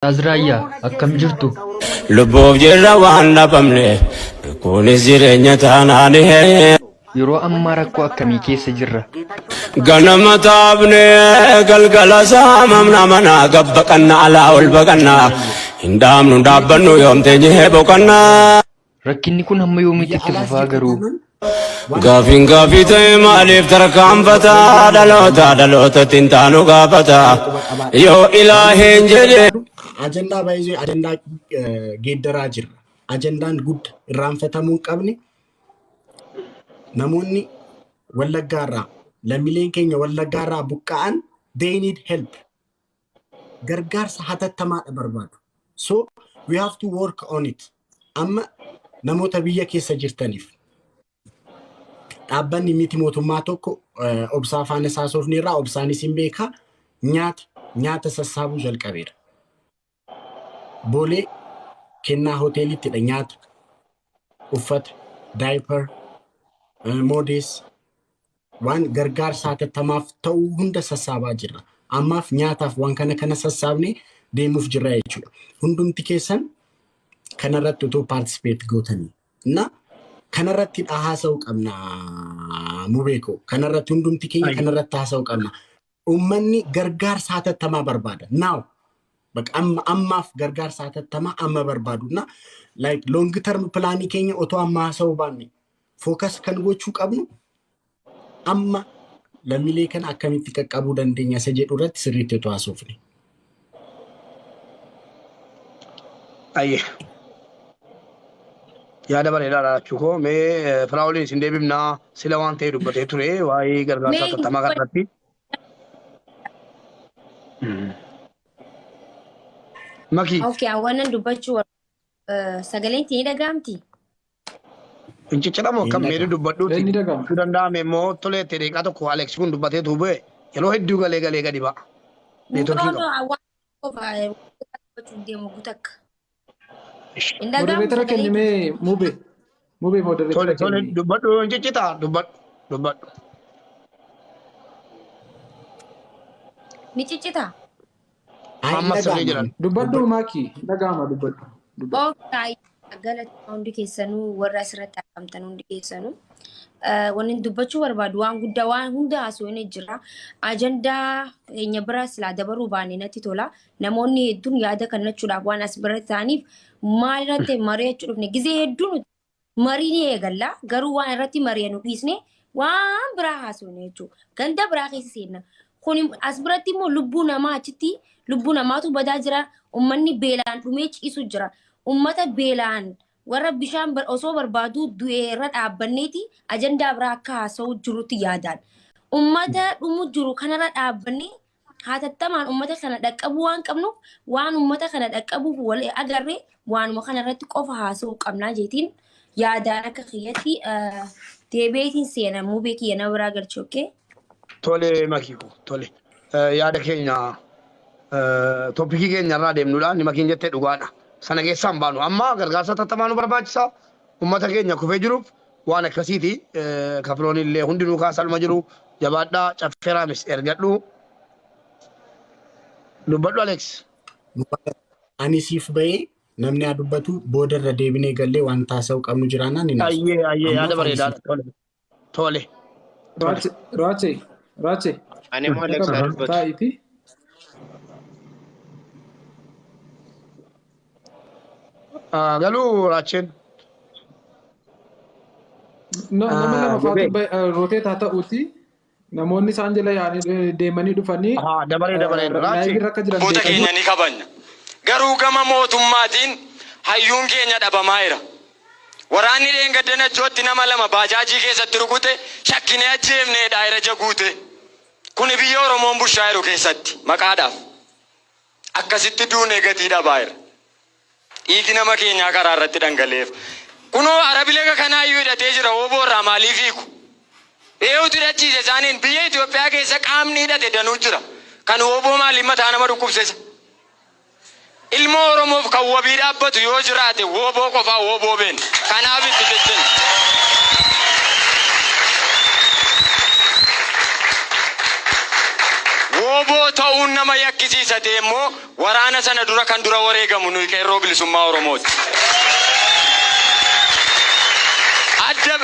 Ustaaz Raayyaa Oromoon akkam ajjeesinaa jirtu? bakka Oromoon Lubbuuf jirra waan dhabamne kunis jireenya taanaan. Yeroo ammaa rakkoo akkamii keessa jirra? Ganama taabne galgala saamamna mana gabbaqanna alaa ol baqanna hin dhaabnu dhaabbannu yoom teenyee boqannaa. Rakkinni kun hamma yoomiitti biyya itti alaas fufaa jirta garuu? taanaan waan Gaafiin gaafii ta'e maaliif tarkaanfata dhaloota dhalootatti hin taanu gaafata quba qabaadha. yoo Waan ilaaheen dubbachuu jedhe. barbaadu ajandaa baay'ee ajandaa geeddaraa jirra. Ajandaan gudda irraanfatamuu hin qabne namoonni Wallaggaarraa lammiileen keenya Wallaggaarraa buqqa'an they need help. Gargaarsa hatattamaadha barbaadu. So we have to work on it. Amma namoota biyya keessa jirtaniif dhaabbanni miti mootummaa tokko obsaa faana saasofni irraa obsaanis hin beekaa nyaata nyaata sassaabuu jalqabeera. Boolee kennaa hoteelittidha nyaata, uffata, diaper, moodees waan gargaarsa hatattamaaf ta'uu hunda sassaabaa jirra. Ammaaf nyaataaf waan kana kana sassaabnee deemuuf jirra jechuudha. Hundumti keessan kanarratti otoo participate gootanii. Na kanarratti haasa'uu qabna mubeeko. Kanarratti hundumti keenya kanarratti haasa'uu qabna. Uummanni gargaarsa hatattamaa barbaada. Now Bakka amma ammaaf gargaarsa hatattamaa amma barbaadu. Na like long term plan keenya otoo amma haasa'uu baanne focus kan gochuu qabnu amma lammiilee kana akkamitti qaqqabuu dandeenya isa jedhu irratti sirriitti otoo haasofne. Ayyee. Yaada bareedaadha jechuu koo mee Firaa'oliin isin deebifnaa sila waan ta'e dubbatee ture waa'ee gargaarsa Mee hatattamaa kanarratti. Makii Okay, wannan dubbachuu sagaleen ni dhaga'amti? hin cicciramu Hin akkam mee dhaga'amu. dubbadhuuti. Inni dhaga'ama. Yoo danda'ame immoo tolee itti deeqaa tokko Alex kun dubbatee tuu bu'e yeroo hedduu galee galee gadi ba'a. No, Neetworkii no, qaba. waan qofa dubbachuuf deemu gutakka. Hin dhaga'amu Modereetara sagaleen kenni mee mube. Mube Tole modereetara tole kenni. dubbadhu hin ciccitaa dubbadhu dubbadhu. Ni ciccitaa? Haa hin Amma sirrii dhaga'amu. jiran. Dubbadhu Maaki. Dhaga'ama dubbadhu. Dubbadhu. Okay, galata hundi keessanuu warra asirratti argamtan hundi keessanuu. Wanni dubbachuu barbaadu waan guddaa waan hunda haasofne jira. Ajandaa keenya bira silaa dabaruu baanne natti tola. Namoonni hedduun yaada kennachuudhaaf waan as bira ta'aniif maal irratti mari'achuu dhufne gizee hedduu nuti marii ni eegalla garuu waan irratti mari'annu dhiisne waan biraa haasofne jechuudha. Ganda biraa keessa seenna. Kun as biratti immoo lubbuu namaa achitti lubbuu namaatu badaa jira. Uummanni beelaan dhumee ciisu jira. Uummata beelaan warra bishaan osoo barbaaduu du'e irra dhaabbanneeti ajandaa biraa akka haasa'u jirutti yaadaan. Uummata dhumu jiru kanarra dhaabbannee hatattamaan uummata kana dhaqqabuu waan qabnuuf waan uummata kana dhaqqabuuf wal agarre waanuma kana irratti qofa haasa'uu qabnaa jeetiin yaadaan akka kiyyatti deebi'eetiin seena mubee kiyya nama biraa galchi okkee. Tole makii koo tole. Yaada keenya topikii keenya irraa deemnudha. Inni makiin jettee dhugaadha. Sana keessaa hin baanu. Amma gargaarsa hatattamaa nu barbaachisa. Uummata keenya kufee jiruuf waan akkasiiti. Kafiroon illee hundinuu kaasaluma jiru. Jabaadhaa caffeeraamis ergadhu. Dubbadhu Alex. Ani siif bahee namni haa dubbatu boodarra deebinee gallee waan taasisuu qabnu jiraannaan ni naasofna. Ayyee ayyee yaada Ammaaf ani siif bareedaadha. Tole tole tole. Raache Raache Raache. Ani immoo Alex haa dubbatu. Taa'iiti. Galuu raacheen. Nama lama faatu Mubee. roteet haa ta'uuti. Namoonni isaan jala yaa'anii deemanii dhufanii Ahaa dabaree dabareen raachee. live irra akka jiran Abboota beekanii. keenya ni kabajna. Garuu gama mootummaatiin hayyuun keenya dhabamaa jira. Waraanni dheengadda Najjootti nama lama baajaajii keessatti rukute shakkinee ajjeefne jedhaa jira ija guutee. Kuni biyya Oromoon bushaa jiru keessatti maqaadhaaf. Akkasitti duunee gatii dhabaa jira. Dhiigi nama keenyaa karaa irratti dhangala'eef. Kunoo Arabi laga kanaa iyyuu hidhatee jira wbo irraa maaliif hiiku? Eewutu hidhachiise isaaniin? Biyya Itoophiyaa keessa qaamni hidhate danuu jira. Kan wbo maaliif mataa nama dhukkubsesa? Ilmoo Oromoof kan wabii dhaabbatu yoo jiraate wbo qofaa wbo beena. Kanaaf itti cichina. Wbo ta'uun nama yakkisiisa ta'e immoo Waraana sana dura kan dura wareegamu nuyi Qeerroo Bilisummaa Oromooti. Adda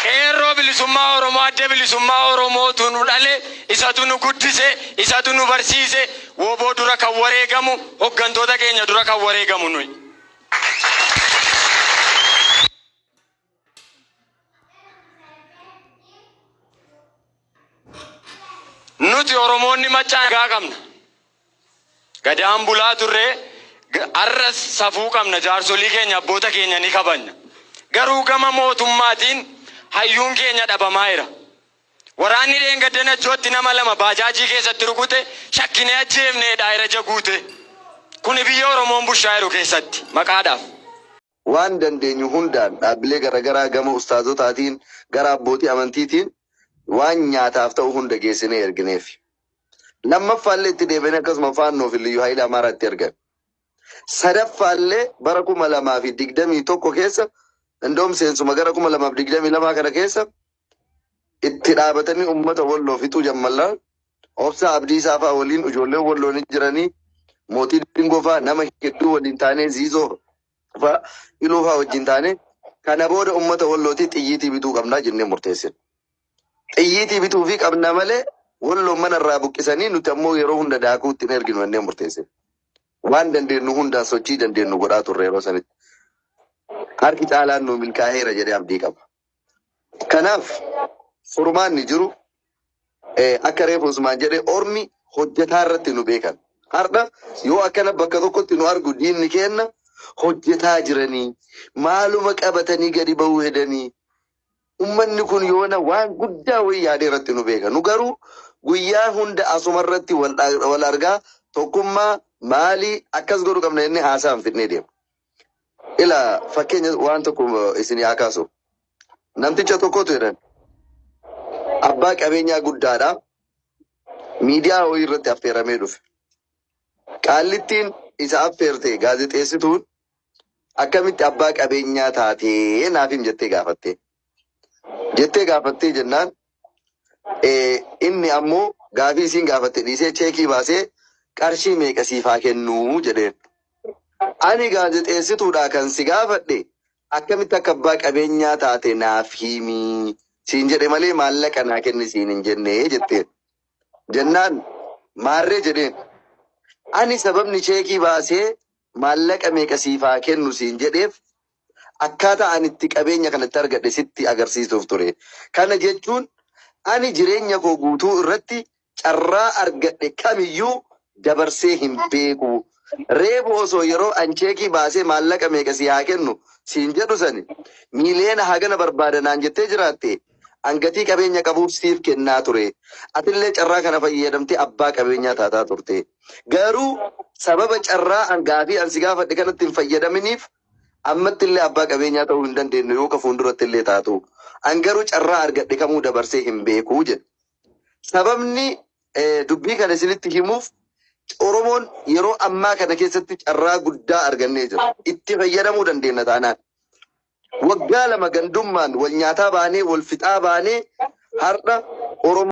Qeerroo Bilisummaa Oromoo, Adda Bilisummaa Oromootu nu dhale, isatu nu guddise, isatu nu barsiise. WBO dura kan wareegamu, hoggantoota keenya dura kan wareegamu nuyi. Nuti Oromoonni Maccaa nagaa qabna. Gadaan bulaa turre, har'as safuu qabna, jaarsolii keenya, abboota keenya ni kabajna. Garuu gama mootummaatiin hayyuun keenya dhabamaa jira. Waraanni dheengadda Najjootti nama lama baajaajii keessatti rukute shakkinee ajjeefneedha iraja guute. Kuni biyya Oromoon bushaa jiru keessatti maqaadhaaf. Waan dandeenyu hundaan dhaabbilee garagaraa gama ustaazotaatiin, gara abbootii amantiitiin waan nyaataaf ta'u hunda geessinee ergineef. Lammaffaallee itti deebi'anii akkasuma Faannoo fi Liyyuu Hayilii Amaaraa itti ergan. Sadaffaallee bara 2021 keessa, indoom seensuma gara 2022 kana keessa itti dhaabatanii uummata Walloo fixuu jammallaan Obsaa Abdiisaa fa'aa waliin, ijoolleen Walloo ni jiranii, Mootii Dingoo fa'aa, nama hedduu waliin taanee, Ziizoo fa'aa, Iluu fa'aa wajjin taanee, kana booda uummata Wallootii xiyyiitii bituu qabnaa jennee murteessine. Xiyyiitii bituu fi qabna malee Walloon mana irraa buqqisanii nuti ammoo yeroo hunda daakuu ittiin erginu jennee murteessine. Waan dandeenyu hundaan sochii dandeenyu godhaa turre yeroo sanitti. Harki caalaan nu milkaa'eera jedhee abdii qaba. Kanaaf furmaanni jiru, akka reefu Usmaan jedhe, ormi hojjetaa irratti nu beekan. Har'a yoo akkana bakka tokkotti nu argu diinni keenna, hojjetaa jiranii maaluma qabatanii gadi bahuu hedanii, ummanni kun yoona waan guddaa wayii yaadee irratti nu beeka. Nu garuu guyyaa hunda asuma irratti wal argaa, tokkummaa maalii akkas godhu qabna jennee haasaan fidnee deema. Ila fakkeenya waan tokko isin haa kaasu. Namticha tokkotu jedhan abbaa qabeenyaa guddaadha. Miidiyaa wayii irratti affeeramee dhufe. Qaallittiin isa affeerte, gaazexeessituun, akkamitti abbaa qabeenyaa taatee naaf him jettee gaafatte. Jettee gaafattee jennaan, inni ammoo gaafii isiin gaafatte dhiisee cheekii baasee qarshii meeqa siif haa kennuu jedheen. Ani gaazexeessituudha kan si gaafadhe, akkamitti akka abbaa qabeenyaa taate naaf himi siin jedhe malee maallaqa naa kenni siin hin jenne jetteen. Jennaan maarree jedheen. Ani sababni cheekii baasee maallaqa meeqa siif haa kennu siin jedheef akkaataa ani itti qabeenya kanatti argadhe sitti agarsiisuuf ture. Kana jechuun ani jireenya koo guutuu irratti carraa argadhe kamiyyuu dabarsee hin beeku. Reefu osoo yeroo an cheekii baasee maallaqa meeqa sii haa kennu siin jedhu sani miiliyoona hagana barbaada naan jettee jiraatte, an gatii qabeenya qabuuf siif kennaa ture. Atillee carraa kana fayyadamtee abbaa qabeenyaa taataa turte. Garuu sababa carraa an gaafii an si gaafadhe kanatti hin fayyadaminiif ammatti illee abbaa qabeenyaa ta'uu hin dandeenye, yoo ka fuulduratti illee taatu. An garuu carraa argadhe kamuu dabarsee hin beeku jedhe. Sababni dubbii kana isinitti himuuf, Oromoon yeroo ammaa kana keessatti carraa guddaa argannee jira. Itti fayyadamuu dandeenya taanaan. Waggaa 2 gandummaan wal nyaataa baanee, wal fixaa baanee, har'a Oromoo.